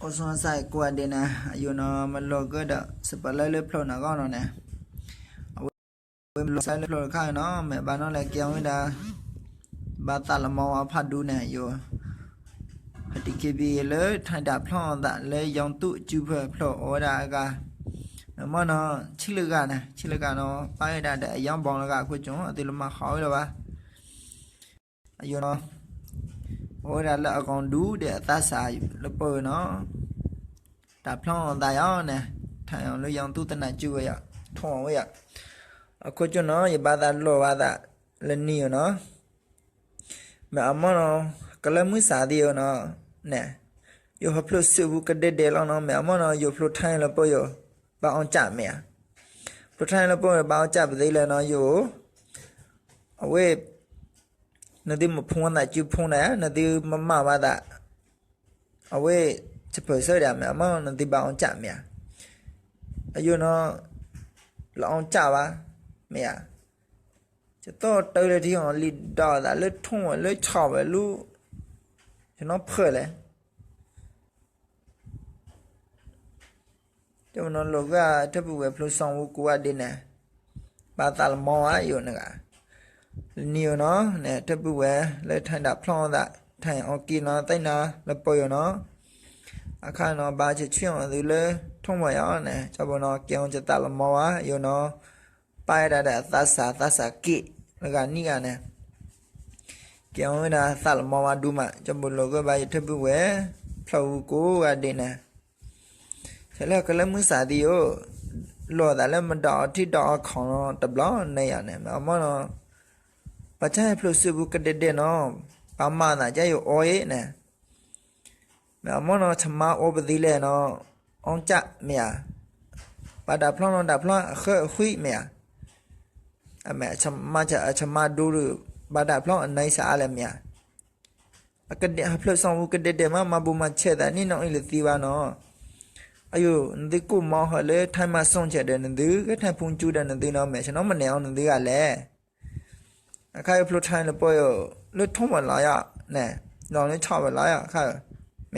အိၣ်ဆိစၢ်ကိးဂၤဒဲးန့ၣ် အယိာ်နီၤ မ့ၢ်လိာ်ကဒီး စပာ်လၢလၢဖျိးနၤဂီၢ်နီၤန့ၣ် အဝဲမ့ၢ်လိာ်စၢ်လၢဖျိးတခါနီၤ မ့ၢ်ဘၣ်နီၤလဲၣ် ကဲဝဲဒၣ် ဘၣ်သးလီၤမီဝဲဖးဒူန့ၣ် ယိာ် ပ တီၣ်ခ့ဘံၣ် လၢထါဒၣ်ဖျီၣ်အသးလၢ ယီၤသူၣ်အစုဖၢၣ်ဖျိးအိၣ်ဝဲဒၣ်အဂၤ မ့ၢ်နီၤ ဆံးလၢဂၤန့ၣ် ဆံးလၢဂၤနီၤ ပၣ်ဝဲဒၣ်ဒီးအယီဘီလၢဂၤအခိၣ်ကၠိ အသုလၢမၤဃီၤဝဲလၢၤဘၣ် အယိာ်နီၤ အိၣ်ဝဲဒၣ်လၢအဂီၤဒူဒီးအသးစၢ်လၢပၢၢ်နီၤ တၢ်ဖျီၣ်အသးယီၤန့ၣ် ထါယီၤလၢယီၤသူၣ်သနၢ်စုဝဲယီၤ ထိၣ်အီၤဝဲယီၤ အခိၣ်ကၠိနီၤ ယဘၣ်သးလိာ်ဘၣ်သးလၢနံၤယိာ်နီၤ မ့ၢ်အမ့ၢ်နီၤ ကလၢမုၢ်စးသံယိာ်နီၤ န့ၣ် ယိာ်ဟဲဖျိးစုပူၤကဒဲဒဲးလီၤနီၤ မ့ၢ်အမ့ၢ်နီၤ ယိာ်ဖျိးထါလၢပၢၢ်ယိာ် ဘၣ်အီၣ်ကၠၣ်မ့ၢ်ဧါ ဖျိးထါလၢပၢၢ်ယိာ် ဘၣ်အီၣ်ကၠၣ်ပသ့လဲၣ်နီၤ ယိာ် အဝဲ နသုမ့ၢ်ဖှူဝဲသးစုဖှူန့ၣ် နသုမၤမၤဘၣ်သး အဝဲ ဆံးပၢၢ်ဆၢဒၣ် မ့ၢ်အမ့ၢ်နီၤ နသုဘၣ်အီၣ်ကၠၣ်မ့ၢ်ဧါ အယိာ်နီၤ လၢအီၣ်ကၠၣ်ဘၣ် မ့ၢ်ဧါ ယသီၣ်တၢ်လၢထံအီၤလံဒီးသးလၢထိၣ်ဝဲလၢဆီၣ်ဝဲလၢ ယနီၢ်ဖၢၣ်လဲၣ် တမ့ၢ်နီၤ လိာ်ကွၢ်ထၢၣ်ပုၢ်ဝဲၢ်ဖျိးစီၤဝူကိးဂၤဒဲးန့ၣ် ဘၣ်သးလီၤမီဝဲယိာ်န့ၣ်ဂၤ လၢနံၤယိာ်နီၤ န့ၣ် ထၢၣ်ပုၢ်ဝဲၢ်လၢထါဒၣ်ဖျီၣ်အသး ထါအီၣ်က့ၤနီၤ သ့ၣ်နၤလၢပၢၢ်ယိာ်နီၤ အခါနီၤ ဘၣ်ဆဲးဆှံအီၤသုလၢထိၣ်ဝဲယီၤန့ၣ် ကၠီဘိနီၤ ကဲအီၤကသးလီၤမီဝဲယိာ်နီၤ ပၣ်ဝဲဒၣ်ဒီးအသးစၢ်သးစၢ်က့ၣ် လၢဂၤနံၣ်ဂၤန့ၣ် ကဲအီၤဝဲဒၣ်သးလီၤမီဝဲဒူမး ကၠီဘိလိာ်ကွဲဘၣ်ယထၢၣ်ပုၢ်ဝဲၢ် ဖျီၣ်ဝူကိးဂၤဒဲးန့ၣ် ဆဲးလၢကလၢမုၢ်စးသံယိာ် လိာ်သးလၢမဒီးအီထံဒီးအခီၣ်နီၤ တဘျီန့ၣ်ယၤန့ၣ် မ့ၢ်အမ့ၢ်နီၤ ပှၤကဟဲဖျိးစုပူၤကဒဲဒဲနီၤ ပှၤမၤသးကယိာ်အီအံၤန့ၣ် မ့ၢ်အမ့ၢ်နီၤ ဆမါအိၣ်ပသံလဲၣ်နီၤ အီၣ်ကၠၣ်မ့ၢ်ဧါ ဘၣ်တၢ်ဖျီၣ်နီၤ တၢ်ဖျီၣ်အဃၢအဃံမ့ၢ်ဧါ အမ့ၢ်ဆမါဒိၣ်ဒုး ဘၣ်တၢ်ဖျီၣ်အနၢ်စးအါလဲၣ်မ့ၢ်ဧါ အကဒဲ ဟဲဖျိးစီၤဝူကဒဲဒဲမး မၤဘူၣ်မၤဆဲးသးန့ၣ်နီၤအံၤလၢသံဘၣ်နီၤ အယိာ် နသုကိၢ်မီဟၢလၢ ထါမၤစီၣ်ဆဲးဒီးနသု ကထါဖူကၠူဒီးနသုနီၤ မ့ၢ်ဆနီၣ်မနဲအီၤနသုဂၤလဲၣ် အခါအံၤဖျိးထါလၢပၢၢ်ယိာ် လၢထိၣ်ဝဲလီၤယီၤ န့ၣ် လီၤလၢဆီၣ်ဝဲလီၤယီၤ အခါ